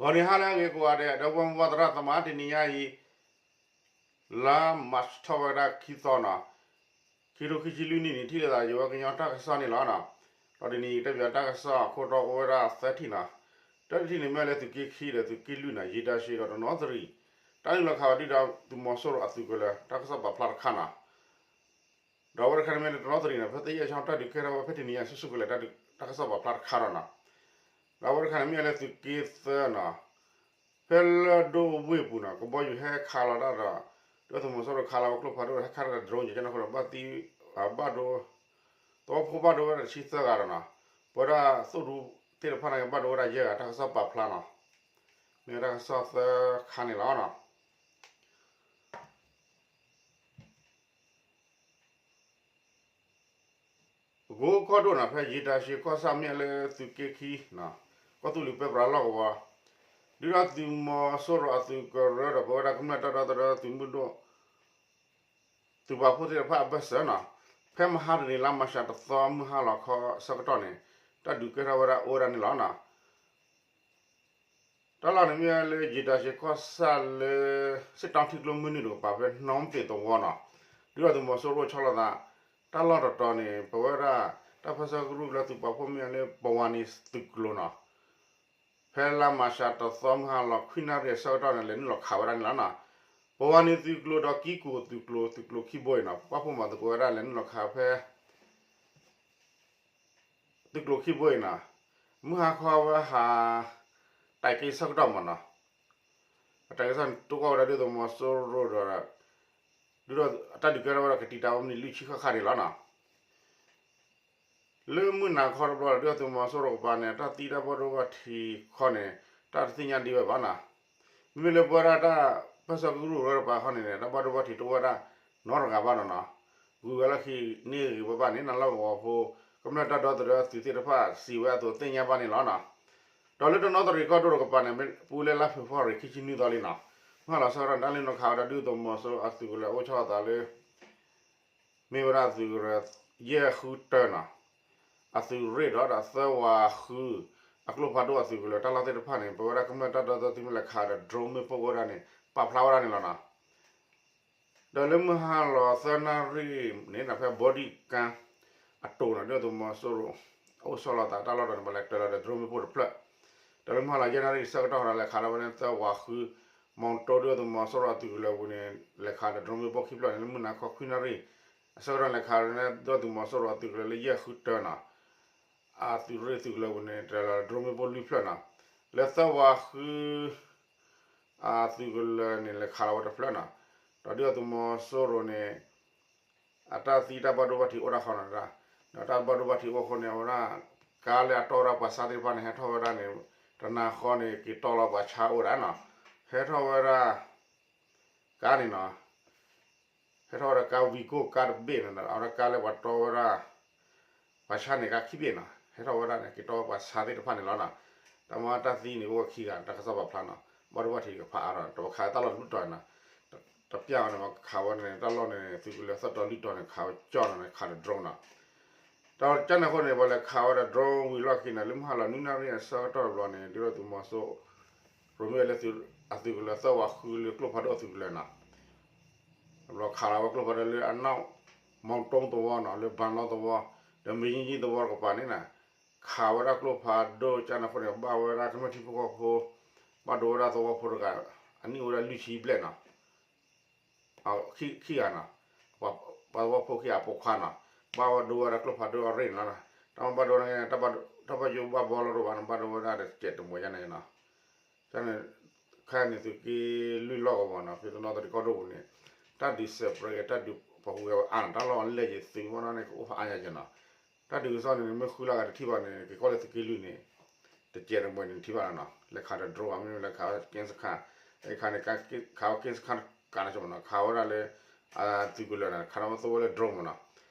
ဂီၤနံၤဟါလၢအဂ့ၤကိးဂၤဒဲး ဒီပုၢ်ဝဲၢ်သရၣ်သမါ တနံၤညါအံၤ လါမၢ်ၡးထီၣ်ဝဲဒၣ်ခံသီနီၤ, ခံထိခံဆံလွံၢ်နံၣ်န့ၣ် ထံၣ်လိာ်သးယဝဲ ကညီတၢ်ကစီၣ်န့ၣ်လီၤနီၤ. ဒီးတနံၤအံၤ တၢ်ပၠးတၢ်ကစီၣ်အခိၣ်တီအိၣ်ဝဲဒၣ်သၢထံၣ်နီၤ. တၢတထံၣ်န့ၣ် မ့ၢ်လၢသုးက့ခံဒီးသုးက့လွံၢ်နီၤ, ယံာ်တၢ်ရှံဒီးတနီသရံၣ် တၢ်လုၢ်လီၤခးဝဲဒုၣ်ဒါသုးမီၤစိရိၤအသုးကလၢၤ တၢ်ကစီၣ်ပာ်ဖျါတခါနီၤ. ဒီးအဝဲတခါန့ၣ်မ့ၢ်လၢတနီသရံၣ်နီၤ, ဖဲသယဲၢ်ချောင်းတၢ်ဒုးကဲထီၣ်ဝဲဖဲတနံၤညါ ဆူၣ်ဆူၣ်ကလဲာ် တၢ်ကစီၣ်ပာ်ဖျါတခါဒီးနီၤ. ဒီးအဝဲတခါန့ၣ်မ့ၢ်လၢသုးက့သၢနီၤ, ဖဲလၢဒိဝ့ၢ်ပူၤနီၤ ကဘီယူၤဟဲခးလီၤတၢ်ဒီး ဒုၣ်ဒါသုးမီၤစိရိၤခးလီၤဝဲကျိဖးဒိၣ် ဟဲခးတၢ်ဒီး drone ကဲန့ၣ်အဃိဒီး ဘၣ်သံ ဘၣ်ဒိ သဝီဖိဘၣ်ဒိဝဲဒၣ်တဆံသၢဂၤဒီးနီၤ, ပဝဲဒၣ်သိၣ်ဒူသ့ၣ်တဖၣ်န့ၣ် ဘၣ်ဒိဝဲဒၣ်ယဲၢ်ဂၤ တၢ်ကစီၣ်ပာ်ဖျါနီၤ. မ့ၢ်တၢ်ကစီၣ်သၢခါန့ၣ်လီၤနီၤ. အဂိၢ်ကီၢ်ဒိၣ်နီၤ ဖဲယံာ်တၢ်ရှံကီၢ်ဆၣ်မ့ၢ်လၢသုးက့ခံနီၤ, ကီၢ်သူလ့ၤပဲပြးလီၢ်ကဝီၤ, ဒုၣ်ဒါသုးမီၤစိရိၤအသုးကရၢဒီး ပဝဲဒၣ်ကမျၢၢ်တၢ်ဒီသဒၢသုးမုၢ်ဒိၣ် သုးပာ်ဖှိၣ်သ့ၣ်တဖၣ်အဘၢၣ်စၢၤနီၤ, ဖဲမဟါတနံၤ လါမၢ်ၡးတသီ မုၢ်ဟါလီၤခီအဆၢကတီၢ်န့ၣ် တၢ်ဒုးကဲထီၣ်ဝဲဒၣ်အိၣ်ဝဲဒၣ်န့ၣ်လီၤနီၤ. တၢ်လီၢ်န့ၣ်မ့ၢ်ဝဲလၢယံာ်တၢ်ရှံကီၢ်ဆၣ်လၢ စ့ၣ်တီထံကျိမုၢ်နုာ်တကပၤ ဖဲနီၣ်သ့ၣ်သဝီနီၤ, ဒုၣ်ဒါသုးမီၤစိရိၤအိၣ်ဆီလီၤသး တၢ်လီၢ်တတီၤန့ၣ် ပဝဲဒၣ် တၢ်ပၢဆှၢကရူၢ်လၢသုးပာ်ဖှိၣ်မ့ၢ်ဝဲလၢ ပဝၤနံၤသုးကျိၤနီၤ, ဖဲလါမၢ်ၡးတသီ မုၢ်ဟါလီၤခွံနၣ်ရံၣ်အဆၢကတီၢ်န့ၣ် လဲၤနုာ်လီၤခးဝဲဒၣ်န့ၣ်လီၤနီၤ. ပဝၤနံၤသုးကျိၤဒီးကံကိၣ်သုးကျိၤ သုးကျိၤခံဘိအံၤနီၤ ပာ်ဖှိၣ်မၤသကိးဝဲဒၣ် လဲၤနုာ်လီၤခးဖဲ သုးကျိၤခံဘိအံၤနီၤ, မုၢ်ဟါခီဝဲဟး တၢ်က့ၤဆၢကတီၢ်မးနီၤ, အတၢ်က့ၤဆၢန့ၣ် တိၢ်ကီၢ်ဝဲဒၣ်ဒုၣ်ဒါသုးမီၤစိရိၤဒီး ဒုၣ်ဒါ တၢ်ဒုးကဲထီၣ်ဝဲဒၣ်ကတံာ်တာ်ဝဲမံးနံးလွံၢ်ဆံဃၣ်ဃၣ်န့ၣ်လီၤနီၤ. လၢမုၢ်နၤခီတဘျီဒီး ဒုၣ်ဒါသုးမီၤစိရိၤကပၤန့ၣ် တၢ်သံတၢ်ဘၣ်ဒိဘၣ်ထံးခီန့ၣ် တၢ်တသ့ၣ်ညါဒံးဝဲဘၣ်နီၤ. မ့မ့ၢ်လၢပဝဲဒၣ်တၢ်ပၢဆှၢကရူၢ်ဝဲတပၤခီန့ၣ် တၢ်ဘၣ်ဒိဘၣ်ထံးတအိၣ်ဝဲဒၣ်နီတဂၤဘၣ်နီၤနီၤ. ဂုၤဝဲလၢခံန့ၣ်ဂ့ၤဝဲဘၣ်န့ၣ် နလီၢ်ကဝီၤဖိ ကမျၢၢ်တၢ်ဒီသဒၢအသုးသ့ၣ်တဖၣ်စံးဝဲအသိးသ့ၣ်ညါဘၣ်န့ၣ်လီၤနီၤ. ဒီးလၢတနီသရံၣ်ကီၢ်ဒိၣ်တကပၤန့ၣ် ပူၤလၢလါဖ့ၤဘြူၤအါရံၤ ခံဆံနွံသီလံနီၤ, မုၢ်ဟါလီၤဆၢကတီၢ် တၢ်လုၢ်လီၤခးဝဲဒၣ်ဒုၣ်ဒါသုးမီၤစိရိၤအသုးကလၢၤအိၣ်ဆီလီၤသးလၢ မ့ၢ်ဝဲဒၣ်အသုးကရၢ ယဲၢ်ဃုတၢနီၤ, အသုးရ့ၣ်ဒီးဒီးသၢဝးဃု အကျိဖးဒိၣ်အသုးကလၢၤ တၢ်လီၢ်သ့ၣ်တဖၣ်န့ၣ် ပဝဲဒၣ်ကမျၢၢ်တၢ်ဒီသဒၢသုးမ့ၢ်လဲၤခးဒီး drone မ့ၣ်ပိၢ်အိၣ်ဝဲဒၣ်န့ၣ် ပာ်ဖျါဝဲဒၣ်န့ၣ်လီၤနီၤ. ဒီးလၢမုၢ်ဟါလီၤသၢနၣ်ရံၣ်န့ၣ်နီၤ ဖဲဘီဒံၣ်ကါအတိၤနီၤ ဒုၣ်ဒါသုးမီၤစိရိၤ အိၣ်ဆီလီၤသးတၢ်လီၢ်ဒီးန့ၣ် ပှၤလဲၤတၢၤလီၤဒီး drone မ့ၣ်ပိၢ်တဖျၢၣ်, ဒီးလၢမုၢ်ဟါလီၤယဲၢ်နၣ်ရံၣ်ဆၢကတီၢ်ဒီး လဲၤခးလီၤဝဲန့ၣ် သၢဝးဃု မီၤတိၢ် ဒုၣ်ဒါသုးမီၤစိရိၤအသုးကလၢၤပူၤန့ၣ် လဲၤခးဒီး drone မ့ၣ်ပိၢ်ခံဖျၢၣ်န့ၣ် လၢမုၢ်နၤခီခွံနၣ်ရံၣ် အဆၢကတီၢ်လဲၤခးန့ၣ် ဒုၣ်ဒါသုးမီၤစိရိၤအသုးကလၢၤလၢယဲၢ်ဃုတၢနီၤ အသုးရ့ၣ်သုးကလၢၤပူၤန့ၣ် တၢၤလီၤ drone မ့ၣ်ပိၢ်လွံၢ်ဖျၢၣ်နီၤ, လၢသၢဝးဃု အသုးကလၢၤန့ၣ် လဲၤခးလီၤဝဲတဖျၢၣ်နီၤ, ဒီးဒုၣ်ဒါသုးမီၤစိရိၤန့ၣ် အတၢ်သံတၢ်ဘၣ်ဒိဘၣ်ထံးအိၣ်ဒၣ်ဃီနီၤ, ဒီးတၢ်ဘၣ်ဒိဘၣ်ထံးအိၣ်အဃိန့ၣ် အဝဲဒၣ် ကါလၢအတီဝဲဒၣ်ပှၤဆါသ့ၣ်တဖၣ်န့ၣ် ဟဲထီၣ်ဝဲဒၣ်န့ၣ် တနၤဃီန့ၣ် က့ၤတီလီၤပှၤဆါအိၣ်ဒၣ်နီၤ, ဟဲထီၣ်ဝဲဒၣ် ကါန့ၣ်နီၤ ဟဲထီၣ်ဝဲဒၣ်ကါဝံၤကိၢ်ကါတဘ့ၣ်န့ၣ်ဒီး အဝဲဒၣ်ကါလၢပှၤတီဝဲဒၣ် ပှၤဆါန့ၣ်ကါခံဘ့ၣ်နီၤ, ဟဲထီၣ်ဝဲဒၣ်န့ၣ် က့ၤတီပှၤဆါသ့ၣ်တဖၣ်န့ၣ်လီၤနီၤ, တၢ်မၤတၢ်သံန့ၣ်အိၣ်ဝဲခံဂၤ တၢ်ကစီၣ်ပာ်ဖျါနီၤ, ဘၣ်ဒိဘၣ်ထံးကဖးအါဒီး တပခးတၢ်လီၢ်တဘျုးတီၤနီၤ, တပျၢ်အီၤန့ၣ် ပခးဝဲန့ၣ် တၢ်လီၢ်န့ၣ် သုးကလၢၤသၢတီၤလွံၢ်တီၤန့ၣ် ခးဝဲကၠီနီၤန့ၣ် ခးဒီး drone နီၤ ဒီးကန့ၣ်အဃိန့ၣ် ပှၤလဲၤခးဝဲဒၣ် drone ဝံၤလီၢ်ခံန့ၣ် လၢမုၢ်ဟါလီၤနွံနၣ်ရံၣ်အဆၢကတီၢ်တဘျီန့ၣ် ဒုၣ်ဒါသုးမီၤစိရိၤမ့ၢ်ဝဲလၢ အသုးကလၢၤသၢဝးဃုလၢကျိဖးဒိၣ်အသုးကလၢၤနီၤ, တဘျီခးလီၤဝဲကျိဖးဒိၣ်လၢအနီၢ် မီၤတိၢ်သဝီနီၤ လၢဘၣ်နီသဝီ ဒီးမ့ၢ်ယံၣ်ယံၣ်သဝီတကပၤန့ၣ်နီၤ, ခးဝဲဒၣ်ကျိဖးဒိၣ်ကန့ၣ်အဃိန့ၣ် ဘၣ်ဝဲဒၣ်ကမျၢၢ်ထံဖိကီၢ်ဖိ ဘၣ်ဒိဝဲဒၣ်သဝီဖိတဂၤ အနံၣ်အိၣ်ဝဲဒၣ်လွံၢ်ဆံဘျဲၣ်နီၤ ခံဂၤနီၤ, ပှၤသဝီဖိခံဂၤအဖိခွါနီၤ, ဘၣ်ဝဲဒိဝဲဒၣ်ကျိဖးဒိၣ်အရ့ၣ်န့ၣ်လီၤ, တၢ်မ့ၢ်ဘၣ်ဒိန့ၣ် တၢ်ဘၣ်ယိၣ်ဘၣ်ဘီလီၤတအိၣ်ဘၣ်န့ၣ် ဘၣ်ဒိဝဲဒၣ်ဒီးစဲးတမှဲၤယါန့ၣ်နီၤ, တၢ်န့ၣ် ခဲအံၤန့ၣ် သုးက့လွံၢ်လီၢ်ကဝီၤနီၤ ဖဲတနီသရံၣ်ကီၢ်ဒိၣ်ပူၤန့ၣ် တၢ်ဒုးစဲးပြဲးက့ၤ တၢ်ဒုးပှၤဟူးဂဲၤဝဲအါနီၤ တၢ်လီၢ်လဲၢ်က့ၤသုးမီၢ်နီၢ်န့ၣ် ကအိၣ်ဖးအါယါက့ၤနီၤ, တၢ်ဒုးကစီၣ်န့ၣ် မ့ၢ်ဃုလၢ်ဂၤတထံၣ်ဘၣ်န့ၣ် က့ၤကွၢ်လၢသုးက့လွံၢ်န့ၣ် တစဲးတမှဲၤန့ၣ်ထံၣ်ဘၣ်လီၤနီၤ, လဲၤခးဒီး drone ဘၣ် မ့မ့ၢ်လဲၤခးဝဲက့စခါ, အခါန့ၣ် ခးဝဲက့စခါကးန့ၣ်မ့ၢ်နီၤ ခးဝဲဒၣ်လၢ သုးကလၢၤန့ၣ် ခးဒီးသဝီလၢ drone မ့ၢ်နီၤ,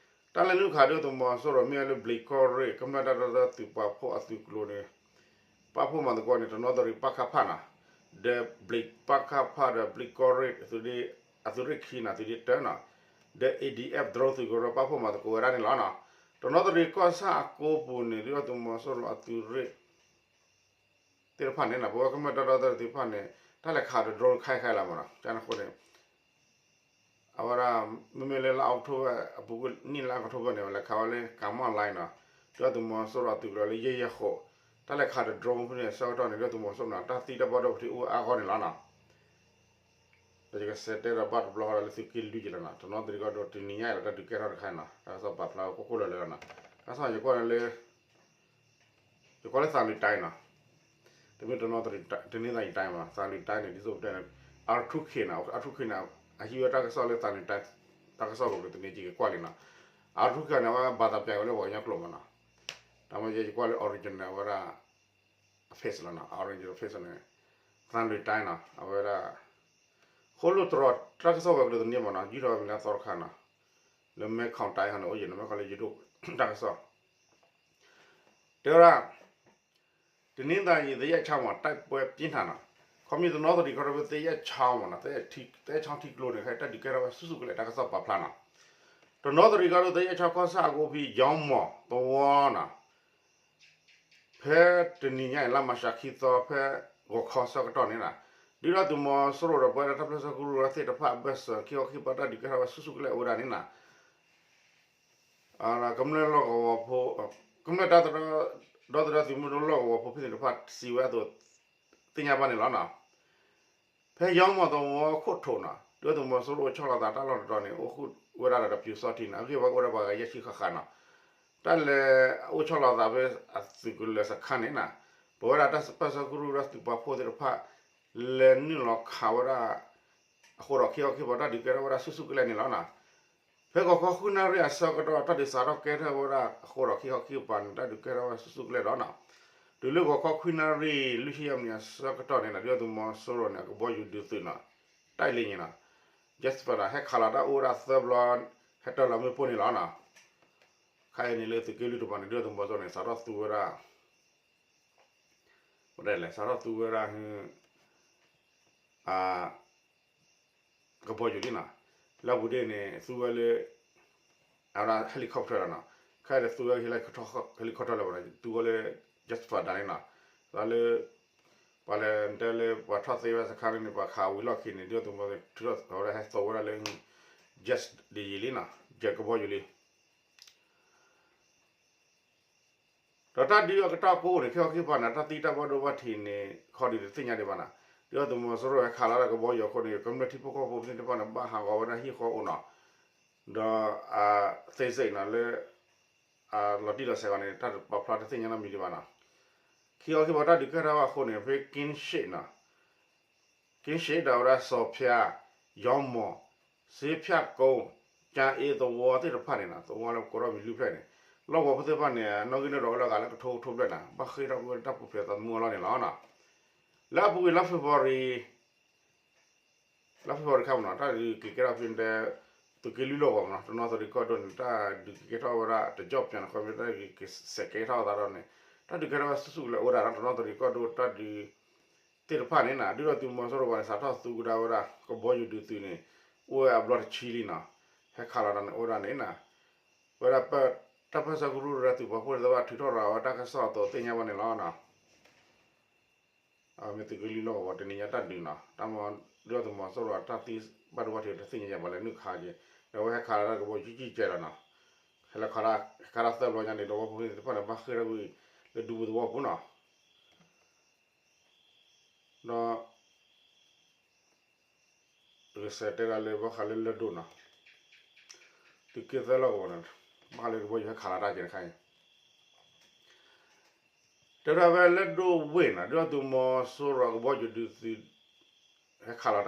တၢ်လဲၤနုာ်ခးဒုၣ်ဒါသုးမီၤစိရိၤမ့ၢ်ဝဲလၢ ဘျံးကီၢ်ရ့ၣ် ကမျၢၢ်တၢ်ဒီသဒၢသုးပာ်ဖှိၣ်အသုးကျိၤန့ၣ် ပာ်ဖှိၣ်မၤသကိးန့ၣ် တနီသရံၣ်ပၣ်ခၣ်ဖၣ်နီၤ, ဒီးဘျံးပၣ်ခၣ်ဖၣ်ဒီးဘျံးကီၢ်ရ့ၣ် အသုးရ့ၣ်ခံနီၤ သုးရ့ၣ်တၢနီၤ, ဒီး A D F drone သုးကရၢပာ်ဖှိၣ်မၤသကိးဝဲဒၣ်န့ၣ်လီၤနီၤ, တနီသရံၣ်ကီၢ်ဆၣ်အကိပူၤန့ၣ် ဒုၣ်ဒါသုးမီၤစိရိၤအသုးရ့ၣ် သ့ၣ်တဖၣ်န့ၣ်နီၤ ပဝဲကမျၢၢ်တၢ်ဒီသဒၢသ့ၣ်တဖၣ်န့ၣ် တၢ်လဲၤခးဒီး drone ခဲခဲလၢာ်မးနီၤ ကန့ၣ်အဃိန့ၣ် အဝဲဒၣ် မ့မ့ၢ်လၢလါအီးကထိဘၢၣ် အပူၤကွံာ်နံၣ်လါအီးကထိဘၢၣ်န့ၣ် လဲၤခးဝဲလၢ ကမီၣ် line နီၤ ဒုၣ်ဒါသုးမီၤစိရိၤအသုးကလၢၤလၢယဲၢ်ယဲၢ်ဃိး တၢ်လဲၤခးဒီး drone ဖဲန့ၣ်အဆၢကတီၢ်န့ၣ် ဒုၣ်ဒါသုးမီၤစိရိၤန့ၣ် တၢ်သံတၢ်ဘၣ်ဒိဘၣ်ထံးအိၣ်အါဂီၢ်န့ၣ်လီၤနီၤ ဒီးယကဆဲးတဲဒီးဘၣ်တဘျီဃီဒီးလၢသုးက့လွံၢ်က့လီၤနီၤ တနီသရံၣ်ကီၢ်ဒိၣ်တနံၤညါအံၤဒီးတၢ်ဒုးကဲထီၣ်တခါနီၤ တၢ်ကစီၣ်ပာ်ဖျါဝဲကိၢ်ကိၢ်လၢၤလၢၤလီၤနီၤ တၢ်ကစီၣ်ယကွၢ်လၢ ယကွၢ်လၢသးလွံၢ်တၢ်နီၤ တမ့ၢ်တနီသရံၣ်တၢ် တနင်္သာရီတိုင်းမး သးလွံၢ်တၢ်န့ၣ် ဒ်သိးပတဲန့ၣ် R two K နီၤ R two K န့ၣ် အဟံးဝဲတၢ်ကစီၣ်လၢသးလွံၢ်တၢ် တၢ်ကစီၣ်ပူၤကတနံၤက့ၤကကွၢ်လံနီၤ R two K န့ၣ် အဝဲဘၣ်သးပျဲဝဲလၢပှၤကညီကျိာ်မးနီၤ တၢ်မ့ၢ်ယဲယကွၢ်လၢ original အဝဲဒၣ် အ page လီၤနီၤ original page န့ၣ် သးလွံၢ်တၢ်နီၤ အဝဲဒၣ် ဃိၣ်လိၣ်တရီတၢ်ကစီၣ်ဝဲကတနံၤမးနီၤ ယုၢ်ထီၣ်ဝဲမ့ၢ်လၢအသီတခါနီၤ လၢမဲခေါင်တိုင်းဟီန့ၣ် အိၣ်ယံၤန့ၣ် မဲခေါင်လၢယဒိၣ်တၢ်ကစီၣ် တဲဝဲဒၣ် တနင်္သာရီ သရက်ချောင်းမး တိုက်ပွဲပြင်းထန်နီၤ ခီမ့ၢ်တနီသရံၣ်ကီၢ်ဒိၣ်ဖဲ သရက်ချောင်းမးနီၤ သရက်ချောင်းထံကျိန့ၣ် ခဲအံၤတၢ်ဒုးကဲထီၣ်ဝဲဆူၣ်ဆူၣ်ကလဲာ် တၢ်ကစီၣ်ပာ်ဖျါနီၤ တနီသရံၣ်ကီၢ်ဒိၣ် သရက်ချောင်းကီၢ်ဆၣ်အကအိဖံ ယီမီၢ်သဝီနီၤ ဖဲတနံၤညါအံၤ လါမၢ်ၡးခံသီ ဖဲဂီၤခီဆၢကတီၢ်န့ၣ်နီၤ ဒုၣ်ဒါသုးမီၤစိရိၤဒီး ပဝဲဒၣ်တၢ်ပၢၢ်ဆၢကရူၢ်ကရၢသ့ၣ်တဖၣ်အဘၢၣ်စၢၤ ခံခီခံကပၤ တၢ်ဒုးကဲထီၣ်ဝဲဆူၣ်ဆူၣ်ကလဲာ်အိၣ်ဝဲဒၣ်န့ၣ်နီၤ ကမျၢၢ်လီၢ်ကဝီၤဖိ ကမျၢၢ်တၢ်ဒီသဒၢသုးမုၢ်ဒိၣ်လီၢ်ကဝီၤဖိဖဲန့ၣ်တဖၣ် စံးဝဲအသိး သ့ၣ်ညါဘၣ်န့ၣ်လီၤနီၤ ဖဲယီမီၢ်သဝီခိၣ်ထိးနီၤ ဒုၣ်ဒါသုးမီၤစိရိၤအိၣ်ဆီလီၤသးတၢ်လီၢ်တတီၤန့ၣ် အိၣ်ဃုာ်ဝဲဒၣ်ဒီးပျူစောထီးနီၤ အဂ့ၢ်ဝဲကအိၣ်ဒီးပှၤဂၤယဲၢ်ဆံဃၣ်ဃၣ်နီၤ တၢ်လဲၤအိၣ်ဆီလီၤသးဖဲအသုးကလၢၤစခါန့ၣ်နီၤ ပဝဲဒၣ်တၢ်ပၢၢ်ဆၢကရူၢ်ကရၢသုးပာ်ဖှိၣ်သ့ၣ်တဖၣ် လဲၤနုာ်လီၤခးဝဲဒၣ် အဃိဒီး ခံခီခံကပၤ တၢ်ဒုးကဲထီၣ်ဝဲဒၣ်ဆူၣ်ဆူၣ်ကလဲာ်န့ၣ်လီၤနီၤ ဖဲဂီၤခီခွံနၣ်ရံၣ်အဆၢကတီၢ် တၢ်ဒုးစးထီၣ်ကဲထီၣ်ဝဲဒၣ်အဃိဒီး ခံခီခံကပၤန့ၣ် တၢ်ဒုးကဲထီၣ်ဝဲဆူၣ်ဆူၣ်ကလဲာ်လီၤနီၤ တုၤလၢဂီၤခီခွံနၣ်ရံၣ် လွံၢ်ဆံယဲၢ်မံးနံးအဆၢကတီၢ်န့ၣ်နီၤ ဒုၣ်ဒါသုးမီၤစိရိၤန့ၣ် အကဘီယူၤဒုးသုးနီၤ တိုက်လေယာဉ်နီၤ Jet Fighter ဟဲခးလီၤတၢ်အိၣ်ဝဲဒၣ်သၢဘျီ ဟဲတၢၢ်လီၤမ့ၣ်ပိၢ်န့ၣ်လီၤနီၤ ခဲအံၤန့ၣ်လၢသုးက့လွံၢ်တပၤန့ၣ် ဒုၣ်ဒါသုးမီၤစိရိၤန့ၣ် စးထီၣ်သူဝဲဒၣ် ပတဲလဲၣ် စးထီၣ်သူဝဲဒၣ် အ ကဘီယူၤလံနီၤ လၢအပူၤဒ်န့ၣ် သူဝဲလၢ အဝဲဒၣ် helicopter လီၤနီၤ ခဲအံၤသူဝဲ helicopter လၢၤဘၣ်နီၤ သူဝဲလၢ Jet Fighter န့ၣ်နီၤ သးလၢ ပှၤလဲၤတဲလၢပှၤထီၣ်သ့ဝဲစခါန့ၣ် ပှၤခးဝံၤလီၢ်ခံန့ၣ် ဒုၣ်ဒါသုးမီၤစိရိၤ အဝဲဒၣ်ဟဲသီဝဲဒၣ်လၢ jet ဒ်ယံၤလံနီၤ jet ကဘီယူၤလံ ဒီးတၢ်ဒုးအကတီၢ်ကိးန့ၣ် ခံခီခံကပၤန့ၣ် တၢ်သံတၢ်ဘၣ်ဒိဘၣ်ထံးန့ၣ် ခီဒုးတသ့ၣ်ညါဒံးဘၣ်နီၤ ဒုၣ်ဒါသုးမီၤစိရိၤဟဲခးလီၤတၢ်ကဘီယူၤအဃိန့ၣ် ကမျၢၢ်ထံဖိကီၢ်ဖိဖဲန့ၣ်တဖၣ်န့ၣ် ဘၣ်ဟးဂီၤဝဲဒၣ်ဟံၣ်ဃီအိၣ်နီၤ ဒီး အသ့စ့ၣ်နီၤလၢ အလီၤတံၢ်လီၤဆဲးဂီၤန့ၣ် တၢ်ပာ်ဖျါတသ့ၣ်ညါနီတမံၤဒံးဘၣ်နီၤ ခံခီခံကပၤတၢ်ဒုးကဲထီၣ်ဝဲအဃိန့ၣ် ဖဲက့ရှ့ၣ်နီၤ က့ရှ့ၣ်ဒီးဝဲဒၣ်စီၤဖၠါ ယီမီၢ် စ့ဖၠၣ်ကိ ကၠါအ့သဝီသ့ၣ်တဖၣ်န့ၣ်နီၤ သဝီလၢပကိးထီၣ်မံၤလွံၢ်ဖျၢၣ်န့ၣ် လီၢ်ကဝီၤဖိသ့ၣ်တဖၣ်န့ၣ် နီၣ်ဂံၢ်နီၣ်ဒွးဝဲလၢအဂၤလၢကထိကထိဘျဲၣ်နီၤ ဘၣ်ဃ့ၢ်ထီၣ်ကွံာ်ဝဲတၢ်ပူၤဖျဲးသးသမူအလီၢ်န့ၣ်လီၤနီၤ လၢအပူၤကွံာ်လါ February လါဖ့ၤဘြူၤအါရံၤခါမးနီၤ တၢ်ဒုးက့ၤကဲထီၣ်ဖဲန့ၣ် သုးက့လွံၢ်လီၢ်ကဝီၤမးနီၤ တနီသရံၣ်ကီၢ်ဒိၣ်န့ၣ် တၢ်ဒုးက့ၤကဲထီၣ်ဝဲဒၣ်တကီၢ်ပၠးန့ၣ် ခီမ့ၢ်တၢ်ဒုးက့ၤစဲးကဲထီၣ်သးဒီးန့ၣ် တၢ်ဒုးကဲထီၣ်ဝဲဆူၣ်ဆူၣ်ကလဲာ်အိၣ်ဒၣ်နီၤ တနီသရံၣ်ကီၢ်ဒိၣ်တၢ်ဒုးသ့ၣ်တဖၣ်န့ၣ်နီၤ ဒုၣ်ဒါသုးမီၤစိရိၤပှၤန့ၣ် စးထီၣ်သူကဒါဝဲဒၣ် ကဘီယူၤဒုးသုးန့ၣ် အိၣ်ဝဲအဘျီတဆံလံနီၤ ဟဲခးလီၤတၢ်န့ၣ်အိၣ်ဒၣ်န့ၣ်နီၤ ဝဲဒၣ် တၢ်ပၢၢ်ဆၢကရူၢ်ကရၢသုးပာ်ဖှိၣ်သ့ၣ်တဖၣ်ထုးထီၣ်ရၤဝဲတၢ်ကစီၣ်အသိးသ့ၣ်ညါဘၣ်န့ၣ်လီၤနီၤ မ့ၢ်သုးက့လွံၢ်လီၢ်ကဝီၤတနံၤညါတၢ်ဒုးနီၤ တၢ်မၤ ဒုၣ်ဒါသုးမီၤစိရိၤတၢ်သံဘၣ်ဒိဘၣ်ထံးတသ့ၣ်ညါယၤဘၣ်လဲၣ်နုာ်ခါက့ၤ ဒီးအဝဲဟဲခးလီၤတၢ်ကဘီယူၤကံၢ်ကံၢ်ကဲလီၤနီၤ ဟဲလီၤခးတၢ်သၢဘျီညါန့ၣ် ဒီးဝီဖိသ့ၣ်တဖၣ်န့ၣ် ဘၣ်ဃ့ၢ်ထီၣ်ကွံာ်လၢဒူပူၤသဝီပူၤနီၤ ဒီး ဂဲၤဆၢတဲဒၣ်လၢဘၣ်ဃးလၢလၢၢ်ဒိၣ်နီၤ သုးက့သၢလီၢ်ကဝီၤန့ၣ် ဘၣ်ဃးလၢကဘီယူၤဟဲခးလီၤတၢ်က့ၤတခါအံၤ တဲဝဲဒၣ်ဖဲလၢၢ်ဒိၣ်ဝ့ၢ်နီၤ ဒုၣ်ဒါသုးမီၤစိရိၤကဘီယူၤဒုးသုး ဟဲခး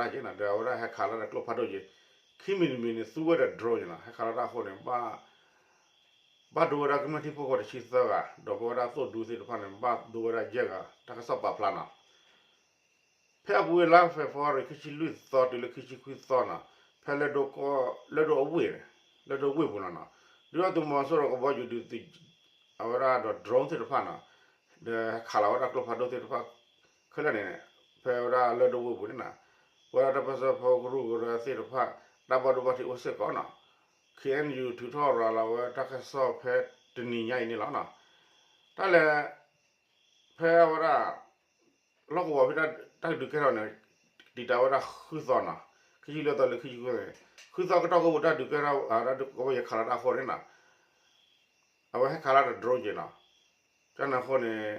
လီၤတၢ်က့ၤနီၤ ဒီးအဝဲဒၣ်ဟဲခးလီၤတၢ်ကျိဖးဒိၣ်က့ၤ ခံမံၤတမံၤန့ၣ် သူဝဲဒီး drone န့ၣ်နီၤ ဟဲခးလီၤတၢ်အဃိန့ၣ် ဘၣ် ဘၣ်ဒိဝဲဒၣ်ကမျၢၢ်ထံဖိကီၢ်ဖိတဆံသၢဂၤ ဒီးပဝဲဒၣ်သိၣ်ဒူသ့ၣ်တဖၣ်န့ၣ် ဘၣ်ဒိဝဲဒၣ်ယဲၢ်ဂၤ တၢ်ကစီၣ်ပာ်ဖျါနီၤ ဖဲအပူၤကွံာ်လါ February ခံဆံလွံၢ်သီတုၤလၢခံဆံခွံသီနီၤ ဖဲလၢၢ်ဒိၣ်ကီၢ် လၢၢ်ဒိၣ်အဝ့ၢ်န့ၣ် လၢၢ်ဒိၣ်ဝ့ၢ်ပူၤနီၤနီၤ ဒုၣ်ဒါသုးမီၤစိရိၤကဘီယူၤဒုးသုး အဝဲဒၣ်ဒီး drone သ့ၣ်တဖၣ်နီၤ ဒီးခးလီၤဝဲဒၣ်ကျိဖးဒိၣ်သ့ၣ်တဖၣ် ခဲလၢာ်န့ၣ် ဖဲဝဲဒၣ်လၢၢ်ဒိၣ်ဝ့ၢ်ပူၤန့ၣ်နီၤ ပဝဲဒၣ်တၢ်ပၢၢ်ဆၢကရူၢ်ကရၢသ့ၣ်တဖၣ် တၢ်ဘၣ်ဒိဘၣ်ထံးအိၣ်စ့ၢ်ကီးနီၤ ခ့ၣ်အဲၣ်ယူၣ် ထုးထီၣ်ရၤလီၤဝဲတၢ်ကစီၣ်ဖဲတနံၤညါအံၤန့ၣ်လီၤနီၤ တၢ်လဲၤ ဖဲအဝဲဒၣ် လီၢ်ကဝီၤဖဲတၢ်ဒုးကဲထီၣ်န့ၣ် တံာ်တာ်ဝဲဒၣ်ဃုသီနီၤ, ခံဆံလွံၢ်သီလၢခံဆံဃုသီန့ၣ် ဃုသီကတီၢ်ကအိၣ်တၢ်ဒုးကဲထီၣ် ကဘီယူၤခးလီၤတၢ်အဃိန့ၣ်နီၤ, အဝဲဟဲခးလီၤတၢ် drone က့ၤနီၤ, ကန့ၣ်အဃိန့ၣ်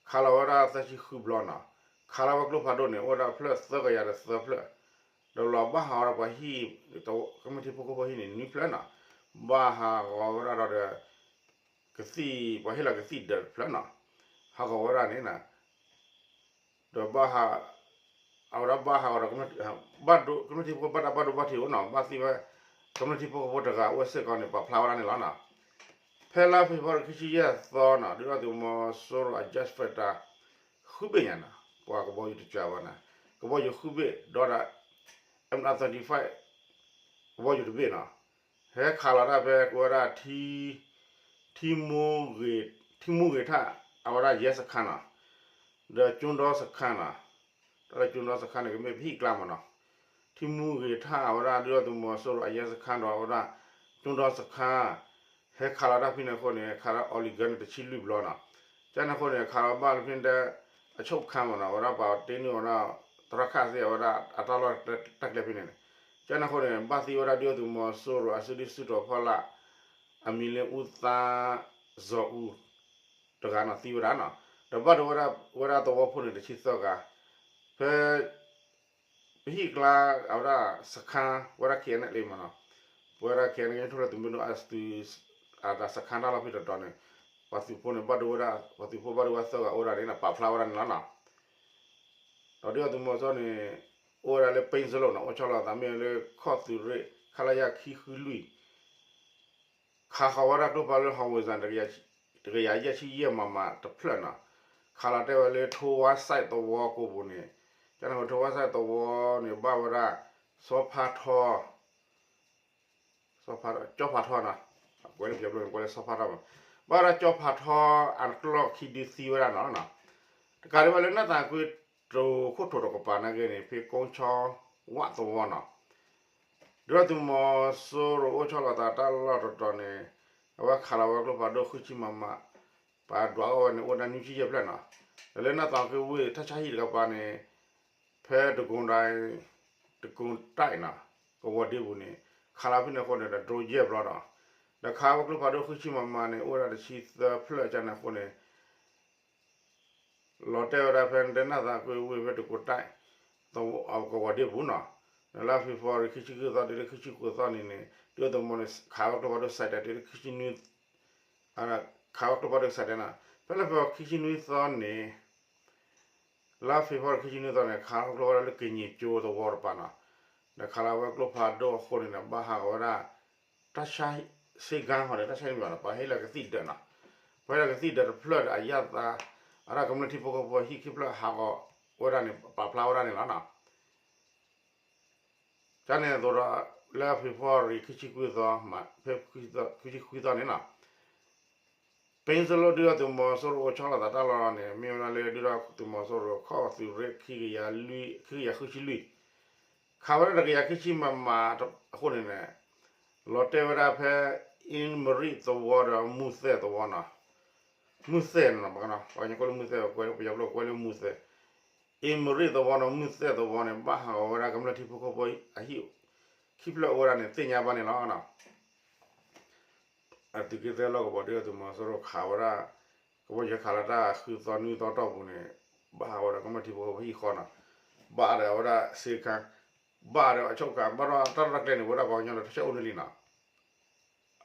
ခးလီၤဝဲဒၣ်သၢဆံဃုဘျီနီၤ, ခးလီၤဝဲကျိဖးဒိၣ်န့ၣ် အိၣ်ဝဲဒၣ်ဖျၢၣ်သၢကယၤဒီးသၢဖျၢၣ်, ဒီးလီၤဘၣ်ဟးဂီၤဒီးပှၤဟံၣ် ကမျၢၢ်ထံဖိကီၢ်ဖိဟံၣ်န့ၣ် နွံဖျၢၣ်နီၤ, ဘၣ်ဟးဂီၤဝဲဒၣ်ဒီး ကသံၣ် ပှၤဟ့ၣ်လီၤကသံၣ်ဒၢးတဖျၢၣ်နီၤ, ဟးဂီၤဝဲဒၣ်န့ၣ် ဒီးဘၣ်ဟး အဝဲဒၣ်ဘၣ်ဟးဂီၤဒီး ကမျၢၢ်ထံဖိကီၢ်ဖိဘၣ်တၢ်ဘၣ်ဒိဘၣ်ထံးအိၣ်နီၤ, ဘၣ်သံဝဲ ကမျၢၢ်ထံဖိကီၢ်ဖိတဂၤအိၣ်စ့ၢ်ကီးန့ၣ် ပာ်ဖျါဝဲဒၣ်န့ၣ်လီၤနီၤ. ဖဲလါဖ့ၤဘြူၤအါရံၤခံဆံယဲၢ်သီနီၤ ဒုၣ်ဒါသုးမီၤစိရိၤအ jet fighter ဃုဘ့ၣ်ညါနီၤ, ပှၤကဘီယူၤတစှၤဘၣ်နီၤ, ကဘီယူၤဃုဘ့ၣ်ဒီး MI thirty-five ကဘီယူၤတဘ့ၣ်နီၤ, ဟဲခးလီၤတၢ်ဖဲကဝဲဒၣ် ထံမူဂ့ၤထၣ် အဝဲဒၣ် ရဲစခန်းနီၤ, ဒီးကၠိဒီစခန်းနီၤ, တၢ်လၢကၠိဒီစခန်းန့ၣ် ကမ့ၢ်ပဟံၣ်ကျါမးနီၤ, ထံမူဂ့ၤထၣ် အဝဲဒၣ်ဒုၣ်ဒါသုးမီၤစိရိၤအ ရဲစခန်းဒီး အဝဲဒၣ်ကၠိဒီစခန်း ဟဲခးလီၤတၢ်ဖဲန့ၣ်အဃိန့ၣ် ခးလီၤ Oregon န့ၣ် တဆံလွံၢ်ဘျီနီၤ, ကန့ၣ်အဃိန့ၣ် ခးလီၤဘၣ်လၢဖဲန့ၣ် အချုပ်ခန်းမးနီၤ, အဝဲဒၣ်ပှၤတ့န့ၢ်ဝဲဒၣ် သရခၣ်သ့ၣ် အဝဲဒၣ်အတၢ်လီၢ်တၢ်ကျဲဖဲန့ၣ်န့ၣ်, ကန့ၣ်အဃိန့ၣ် ဘၣ်သံဝဲဒၣ်ဒုၣ်ဒါသုးမီၤစိရိၤအစုဒုၣ်စုတီၤဖီလာ် အမံၤလၢ ဦးသန်းဇော်ဦး တဂၤနီၤ သံဝဲဒၣ်နီၤ, ဒီးဘၣ်ဒိဝဲဒၣ်ဝဲဒၣ်သဝီဖိန့ၣ် တဆံသၢဂၤ, ဖဲ ပဟံၣ်ကျါ အဝဲဒၣ်စခန်း ဝဲဒၣ် KNLA မးနီၤ, ပဝဲဒၣ် KNLA ကညီထူၣ်ဖျဲးသုးမုၢ်ဒိၣ်အသုး အတၢ်စခန်းတၢ်လီၢ်ဖဲတတီၤန့ၣ် ပှၤသုးဖိန့ၣ် ဘၣ်ဒိဝဲဒၣ် ပှၤသုးဖိဘၣ်ဒိဝဲသၢဂၤအိၣ်ဒၣ်န့ၣ်နီၤ ပာ်ဖျါဝဲဒၣ်န့ၣ်လီၤနီၤ. ဒီးဒုၣ်ဒါသုးမီၤစိရိၤန့ၣ် အိၣ်ဝဲဒၣ်လၢ ပ့စလိၣ်နီၤ, အိၣ်ဆီလီၤသးမ့ၢ်လၢခီၣ်သုးရ့ၣ် ခလရ ခံဃုလွံၢ် ခးဃီၤဝဲဒၣ်ကျိဖးဒိၣ် ဟီၣ်ဝ့ၤစၣ် တကယၤယဲၢ်ဆံယဲၢ် မမ တဖျၢၣ်နီၤ, ခးလီၤတဲာ်ဝဲလၢထိဝါစဲးသဝီကိပူၤန့ၣ်, ကန့ၣ်ဝဲထိဝါစဲးသဝီန့ၣ် ဘၣ်ဝဲဒၣ် စီၤဖါထီ စီၤဖါထီ ကၠီဖါထီနီၤ, ကွဲးလၢပယီၤကျိာ်န့ၣ် ကွဲးလၢစီၤဖါထီမး, ဘၣ်ဝဲဒၣ်ကၠီဖါထီအကျီၢ်ခံဒုသံဝဲဒၣ်နီၤ, တကးဒံးဘၣ်လၢနၢ်သးကွ့ တိၤခိၣ်ထိးတကပၤနာ်က့န့ၣ် ဖဲကိဆီဝၣ်သဝီနီၤ, ဒုၣ်ဒါသုးမီၤစိရိၤအိၣ်ဆီလီၤသးတၢ်လီၢ်တတီၤန့ၣ် အဝဲခးလီၤဝဲကျိဖးဒိၣ်ဃုဆံ မမ ပှၤဒွးအီၣ်ဝဲန့ၣ် အိၣ်ဝဲဒၣ်နွံဆံယဲၢ်ဖျၢၣ်နီၤ, ဒီးလၢနၢ်သးကွ့ဝ့ၢ် ထၣ်ဆါဟံၣ်တကပၤန့ၣ် ဖဲတကိၤဒၣ် တကိၤတၢ်နီၤ, ကဝီၤဒ့ပူၤန့ၣ် ခးလီၤဖဲန့ၣ်အဃိန့ၣ်ဒီး drone ယဲၢ်ဘျီနီၤ, ဒီးခးဝဲကျိဖးဒိၣ်ဃုဆံ မမ န့ၣ် အိၣ်ဝဲဒၣ်တဆံသၢဖျၢၣ် ကန့ၣ်အဃိန့ၣ် လီၤတဲာ်ဝဲဒၣ်ဖဲနၢ်သးကွ့ဝ့ၢ်ဖဲတကိၤတၢ် ကဝီၤဒ့ပူၤနီၤ, ဒီးလါဖ့ၤဘြူၤအါရံၤခံဆံဃုသီတုၤလၢခံဆံဃုသီန့ၣ်န့ၣ် ဒုၣ်ဒါသုးမီၤန့ၣ် ခးဝဲကျိဖးဒိၣ်စဲးတဲာ်တုၤလၢခံဆံနွံ ခးဝဲကျိဖးဒိၣ်စဲးတဲာ်နီၤ, ဖဲလါဖ့ၤဘြူၤအါရံၤခံဆံနွံသီန့ၣ် လါဖ့ၤဘြူၤအါရံၤခံဆံနွံသီန့ၣ် ခးလီၤကျိဖးဒိၣ်လၢကညံၣ်ကၠိသဝီတပၤနီၤ, ဒီးခးလီၤဝဲကျိဖးဒိၣ်အဃိန့ၣ်ဒီး ဘၣ်ဟးဂီၤဝဲဒၣ် တၢ်ဆါ စ့ကါဟီန့ၣ် တၢ်ဆါန့ၣ်မ့ၢ်နီၤ ပှၤဟ့ၣ်လီၤကသံၣ်ဒၢးနီၤ, ပှၤဟ့ၣ်လီၤကသံၣ်ဒၢးတဖျၢၣ်ဒီးအယၣ်သး အတၢ်ကမျၢၢ်ထံဖိကီၢ်ဖိဟံၣ်ခံဖျၢၣ်ဟးဂီၤဝဲဒၣ်န့ၣ် ပာ်ဖျါဝဲဒၣ်န့ၣ်လီၤနီၤ. ကန့ၣ်အသိးဒီး လါဖ့ၤဘြူၤအါရံၤခံဆံခွံသီ မ့ၢ်ဖဲခံဆံခွံသီန့ၣ်နီၤ ပ့စလိၣ်ဒုၣ်ဒါသုးမီၤစိရိၤအိၣ်ဆီလီၤသးတၢ်လီၢ်န့ၣ် မ့ၢ်ဝဲဒၣ်လၢဒုၣ်ဒါသုးမီၤစိရိၤခီၣ်သုးရ့ၣ် ခံကယၤလွံၢ် ခံကယၤဃုဆံလွံၢ် ခးဝဲဒၣ်တကယၤခံဆံ မမ အဃိန့ၣ်န့ၣ် လီၤတဲာ်ဝဲဒၣ်ဖဲ အ့မရံးသဝီဒီး မုၢ်သဲၣ်သဝီနီၤ, မုၢ်သဲၣ်နီၤ ပှၤကညီကွဲးလၢမုၢ်သဲၣ် ပယီၤကျိာ်ကွဲးလၢမုၢ်သဲၣ်, အ့မရံးသဝီဒီး မုၢ်သဲၣ်သဝီန့ၣ် ဘၣ်ဟးဂီၤဝဲဒၣ်ကမျၢၢ်ထံဖိကီၢ်ဖိအဟံၣ် ခံဖျၢၣ်အိၣ်ဝဲဒၣ်န့ၣ် သ့ၣ်ညါဘၣ်န့ၣ်လီၤ. အသုးက့သၢလီၢ်ကဝီၤဒုၣ်ဒါသုးမီၤစိရိၤခးဝဲဒၣ် ကဘီယူၤခးလီၤတၢ်ဃုသီနွံသီတီၢ်ပူၤန့ၣ် ဘၣ်ဟးဂီၤဒီးကမျၢၢ်ထံဖိကီၢ်ဖိဟံၣ်ဃီနီၤ, ဘၣ်ဒီးအဝဲဒၣ်စ့ခါ ဘၣ်ဒီးအချုပ်ခန်း ဘၣ်ဒီးတၢ်ရဲၣ်တၢ်ကျဲၤန့ၣ် ဝဲဒၣ်ပှၤကညီဒီးတၢ်ဆဲးအိၣ်န့ၣ်လံနီၤ.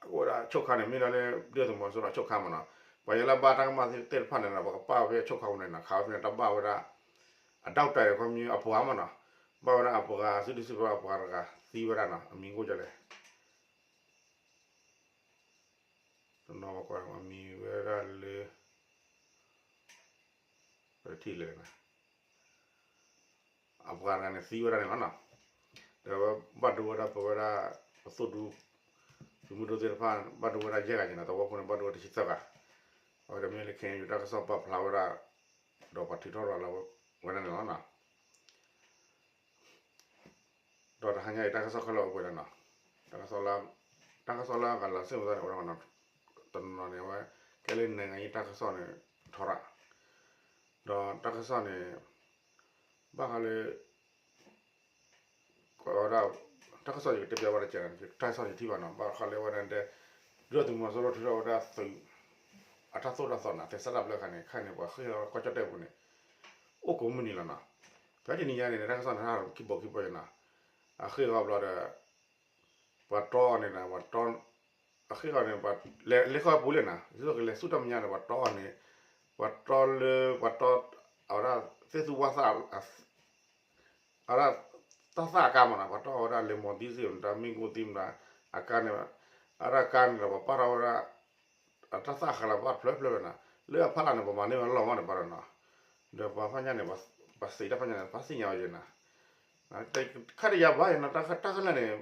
အဝဲဒၣ်ချုပ်ခန်းန့ၣ် မ့ၢ်ဒၣ်လၢဒုၣ်ဒါသုးမီၤစိရိၤ ချုပ်ခန်းမ့ၢ်နီၤ, ပှၤလၢဘၣ်တၢ်ကမၣ်သ့ၣ်တဖၣ်န့ၣ်နီၤ ပကပာ်ဝဲဖဲချုပ်ခန်းပူၤန့ၣ်နီၤ ခးဝဲဖဲန့ၣ် တၢ်ဘၣ်ဝဲဒၣ် အဒိၣ်တၢ်အံၤခီမ့ၢ်အပှၤမ့ၢ်နီၤ, ဘၣ်ဝဲဒၣ်အပှၤစုဒုစုတီၤအပှၤတဂၤသံဝဲဒၣ်နီၤ, အမံၤအိၣ်ဒ်လဲၣ် တနီၤပကွၢ်အမံၤဝဲဒၣ်လၢ ပထံၣ်လဲၣ်နီၤ, အပှၤတဂၤန့ၣ်သံဝဲဒၣ်န့ၣ်လီၤနီၤ, ဒီးဝဲဘၣ်ဒိဝဲဒၣ်ပဝဲဒၣ် ပသိၣ်ဒူ သုးမုၢ်ဒိၣ်သ့ၣ်တဖၣ် ဘၣ်ဒိဝဲဒၣ်ယဲၢ်ဂၤန့ၣ်နီၤ, သဝီဖိန့ၣ်ဘၣ်ဒိဝဲတဆံသၢဂၤ, အဝဲဒၣ်မ့ၢ်လၢ ခဲအံၤ တၢ်ကစီၣ်ပာ်ဖျါဝဲဒၣ် ဒီးပှၤထုးထီၣ်ရၤလီၤဝဲဒၣ်န့ၣ်လီၤနီၤ. ဒီးတဟါညါအံၤ တၢ်ကစီၣ်ခဲလၢာ်အိၣ်ပှဲၤလီၤနီၤ, တၢ်ကစီၣ်လၢ တၢ်ကစီၣ်လၢအဂၤလီၤစ့ၢ်ကီးန့ၣ် အိၣ်ဒၣ်မနီၤ, တနီၤန့ၣ်ဝဲ ကဲလၢ နိုင်ငံရေး တၢ်ကစီၣ်န့ၣ် ထီရၣ်, ဒီးတၢ်ကစီၣ်န့ၣ် ဘၣ်ဃးလၢ ဝဲဒၣ် တၢ်ကစီၣ်ယကတဲပျးဘၣ်တကဲး တၢ်ကစီၣ်ယထံၣ်ဘၣ်နီၤ ဘၣ်ဃးလၢဝဲဒၣ်တဲ ဒုၣ်ဒါသုးမီၤစိရိၤထုးထီၣ်ဝဲဒၣ်သုး အတၢ်သိၣ်တၢ်သီန့ၣ် သဲစးတၢ်ဘျၢခါန့ၣ် ခဲအံၤန့ၣ် ပှၤဃ့ၢ်လီၤကီၢ်ကၠီၣ်တဲၣ်ပူၤန့ၣ် အိၣ်ကိးမုၢ်နံၤလီၤနီၤ. ဖဲတနံၤညါန့ၣ် တၢ်ကစီၣ်န့ၣ် ဟးထီၣ်ခံဘိခံဘိယနီၤ အဃ့ၢ်ဂီၤဘျီဒီး ပှၤတီအီၤန့ၣ် ပှၤတီ အဃ့ၢ်ဂီၤန့ၣ် လဲၤဃီပူၤလဲၣ်နီၤ ဒ်သိးကလဲၤဆူတၢ်မဲာ်ညါန့ၣ် ပှၤတီအီၤန့ၣ် ပှၤတီလၢ ပှၤတီ အဝဲဒၣ် သ့ၣ်သူဝၣ်သၣ် အဝဲဒၣ် တၢ်သၣ်အကါမးနီၤ ပှၤတီအီၤဝဲဒၣ် လဲၤမီၤသံစ့ၢ် မတၤ မ့ၣ်ကိၣ်သံမတၤ အကါန့ၣ် အဝဲဒၣ်ကါန့ၣ်ဒီး ပှၤပာ်ထီၣ်ဝဲဒၣ် အတၢ်သၣ်အဃးလီၤဘၣ်ဖျၢၣ်ဖျၢၣ်နီၤ လၢအဖီလာ်န့ၣ် ပမၤန့ၢ်ဝဲလီၢ်မးန့ၣ် ပှၤဒီးနီၤ ဒီးပှၤဖးညါန့ၣ် ပှၤစံးတၢ်ဖးညါန့ၣ် ပှၤသ့ၣ်ညါဝဲယဲနီၤ ခါတယၤဘၣ်ယဲနီၤ တၢ်ခါန့ၣ်န့ၣ်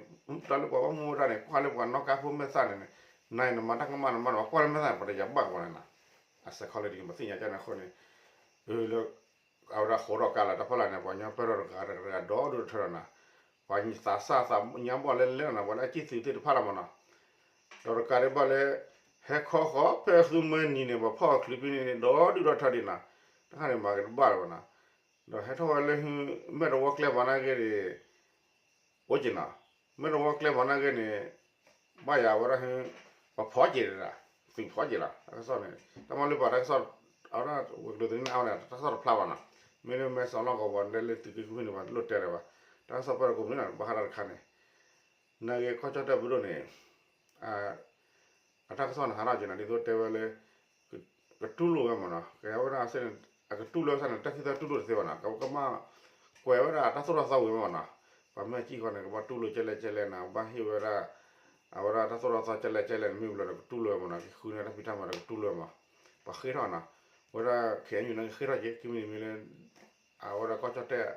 တၢ်လၢပှၤဘၣ်မူဘၣ်ဒါန့ၣ် ကွၢ်လၢပှၤနီၣ်ကါဖိမဲာ်သၣ်န့ၣ်န့ၣ် နၤအံၤနမၤတၢ်ကမၣ်နမၤန့ၣ် ပှၤကွၢ်လၢမဲာ်သၣ်န့ၣ် ပှၤတယၤဘၣ်ကီးန့ၣ်နီၤ အ psychology ပသ့ၣ်ညါကန့ၣ်အဃိန့ၣ် လၢ အဝဲဒၣ်ဃိးထီၣ်ကါလီၤ တၢ်ဖီလာ်န့ၣ် ပှၤကညီပဲၢ်ထီၣ်တဂၤတဂၤဒီဒူၣ်တထၢနီၤ ပှၤသးစၢ်သးညါဘီၣ်လဲလဲနီၤ ပှၤလၢအစံၣ်သုးသ့ၣ်တဖၣ်လီၤမးနီၤ ဒီးတကးဒံးဘၣ်လၢ ဟဲခီဃီဖဲသူမွဲနံၤန့ၣ် ပှၤဖီၣ်အီၤချုးဖဲန့ၣ်န့ၣ် ဒီဒူၣ်ဒီထၢဒံးနီၤ တၢ်ခါန့ၣ်မၤက့ၤတဘၣ်လၢၤဘၣ်နီၤ ဒီးဟဲထီၣ်ဝဲလၢ မဲၢ်တဝီကျဲမၤန့ၢ်က့ၤန့ၣ် အိၣ်က့ၤနီၤ မဲၢ်တဝီကျဲမၤန့ၢ်က့ၤန့ၣ် ဘၣ်ယၤဝဲဒၣ် ပှၤဖီၣ်က့ၤဒၣ် သုးဖီၣ်က့ၤလီၤ တၢ်ကစီၣ်န့ၣ် တၢ်မၤလၢပှၤတၢ်ကစီၣ် အဝဲဒၣ်ဝဲၤကျိၤသနံၣ်အါဝဲန့ၣ် တၢ်ကစီၣ်တဖျါဘၣ်နီၤ မ့ၢ်လၢမဲၢ်စီၤလီၢ်ကဝီၤဒဲလၢသုးက့ဃုဖဲန့ၣ် ပှၤလိၣ်တဲလၢၤဘၣ် တၢ်ကစီၣ်ပၢၢ်တကိးမုၢ်နံၤနီၤ ဘၣ်ဃးဒီးတခါန့ၣ် နာ်က့ကီၢ်ကၠီၣ်တဲၣ်ပဒိၣ်န့ၣ် အတၢ်ကစီၣ်န့ၣ်ဟးထီၣ်က့ၤနီၤ ဒ်သိးတဲဝဲလၢ ကတူၢ်လိာ်ဝဲမးနီၤ ကဲဝဲဒၣ်စ့ၢ်န့ၣ် အကတူၢ်လိာ်ဝဲစ့ၢ်န့ၣ် တၢ်ခံသၢတူၢ်လိာ်တသ့ဘၣ်နီၤ ကဘၣ်ကွဲးဝဲဒၣ်တၢ်သိၣ်တၢ်သီဝံၤမးနီၤ ပှၤမ့ၢ်စံၣ်ဃီန့ၣ် ကဘၣ်တူၢ်လိာ်ကဲလဲၣ်ကဲလဲၣ်နီၤ ဘၣ်ဟ့ၣ်ဝဲဒၣ် အဝဲဒၣ်တၢ်သိၣ်တၢ်သီကဲလဲၣ်ကဲလဲၣ်န့ၣ် မ့ၢ်ဘျီဒီးကတူၢ်လိာ်ဝဲမးနီၤ ကဃုန့ၢ်တၢ်ဖံးတၢ်မၤဒီးကတူၢ်လိာ်ဝဲမး ပှၤဃ့ထီၣ်နီၤ ဝဲဒၣ် ခ့ၣ်အဲၣ်ယူၣ်န့ၣ် ဃ့ထီၣ်က့ၤ ခံမံၤတမံၤလၢ အဝဲဒၣ်ကီၢ်ကၠီၣ်တဲၣ်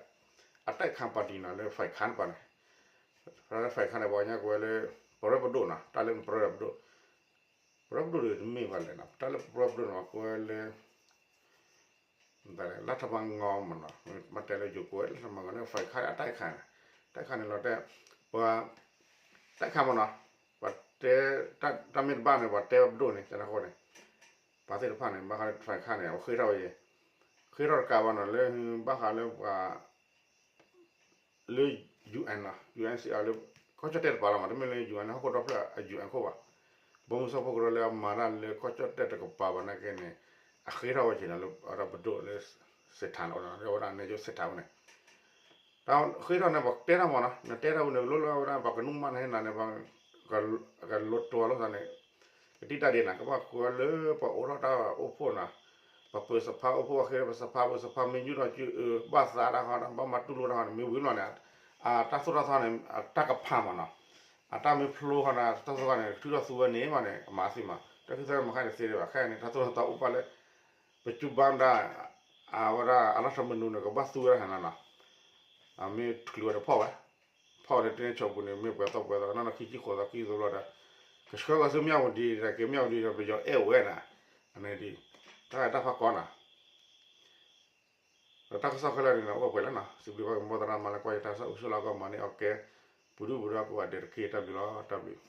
အတၢ်ခါပၣ်တံၣ်နီၤ လၢ ဖဲခါ တပၤန့ၣ် ဖဲခါန့ၣ် ပှၤကညီကွဲးလၢ ပရၢပဒိၣ်နီၤ တၢ်လၢပရၢပဒိၣ် ပရၢပဒိၣ်ဒီးတမ့ၢ်ဘၣ်လဲၣ်နီၤ တၢ်လၢပရၢပဒိၣ်န့ၣ် ပှၤကွဲးလၢ လၢထမၤငီမးနီၤ မ့ၢ်တဲလၢယိၤကွဲးလၢထမၤငီန့ၣ် ဖဲခါ အတၢ်ခါန့ၣ် တၢ်ခါန့ၣ်လီၤတဲ ပှၤ တၢ်ခါမးနီၤ ပှၤတဲ တၢ်မ့ၢ်တဘၣ်န့ၣ် ပှၤတဲပဒိၣ်န့ၣ် တၢ်န့ၣ်အဃိန့ၣ် ပှၤသ့ၣ်တဖၣ်န့ၣ် ဘၣ်ဃးလၢဖဲခါန့ၣ် အဝဲဃ့ထီၣ်ဝဲယဲ ဃ့ထီၣ်တကးဘၣ်နီၤ လၢ ဘၣ်ဃးလၢပှၤ လၢ ယူၣ်အဲၣ် နီၤ ယူၣ်အဲၣ် လၢ ကီၢ်ကၠီၣ်တဲၣ်တပၤလီၤမး တမ့ၢ်လၢ ယူၣ်အဲၣ် ဟီၣ်ခိၣ်ဒီဖျၢၣ်အ ယူၣ်အဲၣ် ခိၣ်ဘၣ် ဘီမုၢ်စၢဖှိၣ်ကရၢလၢအမၤတၢ်လၢကီၢ်ကၠီၣ်တဲၣ်တကပၤဘၣ်နာ်က့န့ၣ် အဃ့ထီၣ်ဝဲက့ၤနီၤ လၢအဝဲဒၣ်ပဒိၣ်လၢ စ့းထၣ်န့ၣ် အဝဲဒၣ်န့ၣ် ယိၤစ့းထၣ်ဝဲန့ၣ် တၢ်ဃ့ထီၣ်န့ၣ် ပှၤတဲတၢ်မးနီၤ နတဲတၢ်ဝံၤန့ၣ် လိၣ်လၢအဝဲဒၣ် ပှၤကနုာ်မးန့ၣ်နၤန့ၣ် ကလိၤတွၤလိာ်သးန့ၣ် ကတံၢ်တၢ်ဒ့နီၤ ကဘၣ်ဃုအီၤလၢပှၤအိးထီၣ်တၢ်အိၣ်ဖှိၣ်နီၤ ပှၤပၢၤစဖါအိၣ်ဖှိၣ် ပှၤဃ့ဒီးပှၤစဖါ ပှၤစဖါမ့ၢ်ယူၢ်ထီၣ်စုအၢ ဘၣ်သးတၢ်ဃီဒီး ဘၣ်မၤတူၢ်လိာ်တၢ်ဃီန့ၣ် မ့ၢ်ဝံၤမးန့ၣ် အတၢ်သိၣ်တၢ်သီန့ၣ် အတၢ်ကဖးမးနီၤ အတၢ်မ့ၢ်ဖျိဃီန့ၣ် တၢ်သိၣ်တၢ်သီန့ၣ် ထုးထီၣ်သူဝဲန့ၣ်မးန့ၣ် အမၤသ့မး တၢ်ခံသၢမၤခါန့ၣ်သ့ဒံးဘၣ် ခဲအံၤန့ၣ် တၢ်သိၣ်တၢ်သီအိၣ်ပှၤလၢ ပကၠူဘၣ်မတၤ အဝဲဒၣ်အလီၢ်ထီမနုၤန့ၣ် ကဘၣ်သူဝဲဒၣ်ဟဲနီၤနီၤ အမ့ၢ်ချုးဝဲဒီးဖီၣ်ဝဲ ဖီၣ်ဝဲဒီးတန့ၢ်ဆိပူၤန့ၣ် မ့ၢ်ပှဲၤသီပှဲၤသီ နီၢ်နီၢ်ခံဆံဃိးသီခံဆံသီဘျီဒီး ကဆှၢကီးဆူမၠၣ်ဝတံၤ က့ၤမၠၣ်ဝတံၤဒီး ပယီၤအဲၣ်ဝဲနီၤ အန့ၣ်ဒ် တၢ်တၢ်ဖးကီနီၤ ဒီးတၢ်ကစီၣ်ခဲလၢာ်န့ၣ် အိၣ်ပှဲၤလၢနီၤ စံးဘျုးဘၣ်က့ၤမိၢ်သရၣ်မါလၢကွၢ်ယတၢ်ကစီၣ်အိၣ်ဆိးလီၤကီၢ်မၤန့ၢ်အီၣ်ကဲ ပူၤဒုၣ်ပူၤဒါကိးဂၤဒဲးတက့ၢ် တၢ်ဘျုးလီၤ တၢ်ဘျုး